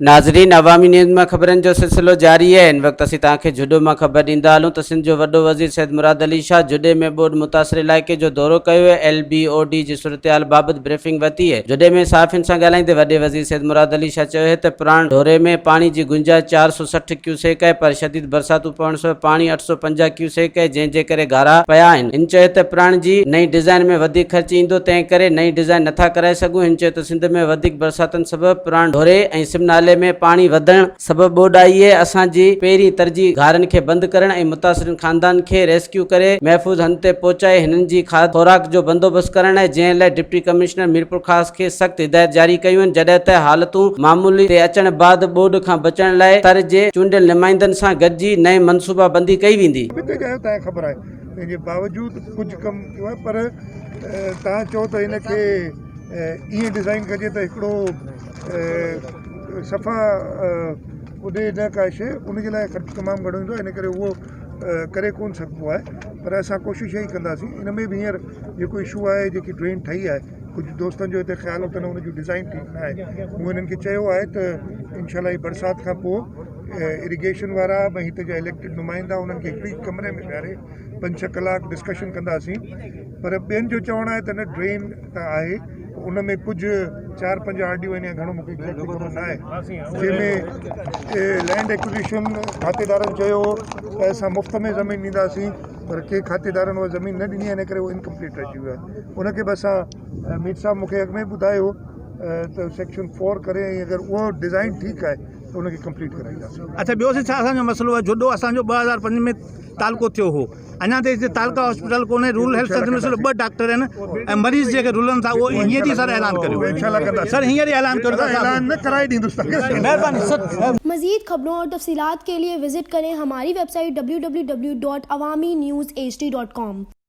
ناظرين عوامي نيوز مان خبرن جو سلسلو جاري آهي هن وقت اسين توهان کي جهڏو مان خبر ڏيندا هلون ته سنڌ جو وڏو وزير سيد مراد علي شاهه جهڏي ۾ ٻوڏ متاثر علائقي جو دورو ڪيو آهي ايل بي او ڊي جي صورتحال بابت بريفنگ ورتي آهي جهڏي ۾ صحافين سان ڳالهائيندي وڏي وزير سيد مراد علي شاهه چيو آهي ته پراڻ ڍوري ۾ پاڻي جي گنجائش 460 ڪيوسيڪ آهي پر شديد برساتون پوڻ سبب پاڻي 850 ڪيوسيڪ آهي جنهن جي ڪري گهارا پيا آهن. هن چيو ته پراڻ جي نئين ڊزائين ۾ وڌيڪ خرچ ايندو تنهن ڪري نئين ڊزائين نٿا ڪرائي سگهون. هن چيو ته سنڌ ۾ وڌيڪ برساتن سبب پراڻ ڍوري ۽ سم نالي ۾ پاڻي وڌڻ سبب ٻوڏ آئي آهي اسان جي پهرين ترجيح گهارن کي بند ڪرڻ ۽ متاثرين خاندان کي ريسڪيو ڪري محفوظ هنڌ تي پهچائي هنن جي کاڌ خوراڪ جو بندوبست ڪرڻ آهي جنهن لاء ڊپٽي ڪمشنر ميرپورخاص کي سخت هدايت جاري ڪيون آهن جڏهن ته حالتون معمولي تي اچڻ بعد ٻوڏ کان بچڻ لاء تر جي چونڊيل نمائندن سان گڏجي نئين منصوبا بندي ڪئي ويندي. به ته چاهيو تانکي خبر آهي تنهن جي باوجود ڪجهه ڪم ٿيو آهي پر تان چئو ته هن کي ائين ڊزائين ڪجي ته هڪڙو صفا اڏي نه ڪا شي ان جي لاء خرچ تمام گهڻو ايندو آهي ان ڪري اهو ڪري ڪونه سگهبو آهي پر اسان ڪوشش اها ئي ڪنداسين ان ۾ به هينئر جيڪو اشو آهي جيڪي ڊرين ٺهي آهي ڪجهه دوستن جو هتي خيال هو ته نه ان جون ڊزائين ٺيڪ نه آهي مون هنن کي چيو آهي ته انشاء الله هي برسات کان پوء اريگيشن وارا ۽ هتي جا اليڪٽيڊ نمائندا انهن کي هڪڙي ڪمري ۾ ويهاري پنج ڇهه ڪلاڪ ڊسڪشن ڪنداسين پر ٻين جو چوڻ آهي ته نه ڊرين ته آهي ان ۾ ڪجهه چار پنج آر ڊيون آهن يا گهڻو مونکي ايگزيڪٽلي خبر نه آهي جنهن ۾ لينڊ ايڪوزيشن کاتيدارن چيو ته اسان مفت ۾ زمين ڏينداسين پر ڪي کاتيدارن اها زمين نه ڏني آهي ان ڪري اهو انڪمپليٽ رهجي ويو آهي ان کي به اسان مير صاحب مون کي اڳ ۾ ٻڌايو ته سيڪشن فور ڪري ۽ اگر اهو ڊزائين ٺيڪ آهي ته ان کي ڪمپليٽ ڪرائينداسين. اڇا ٻيو سائين ڇا اسان جو مسئلو آهي جهڏو اسان جو 2005 ۾ تعلقو ٿيو هو اڃا تائين هتي تعلقه هاسپيٽل ڪونهي رورل هيلٿ سينٽر ۾ صرف ٻه ڊاڪٽر آهن ۽ مريض جيڪي رلن ٿا اهو هينئر ئي سر اعلان ڪريو سر هينئر ئي اعلان ڪريو ته اعلان نه ڪرائي ڏيندس مهرباني سر. مزيد خبرون اور تفصيلات کے لئے وزٽ ڪرين ھماري website www.awamiNewsHD.com.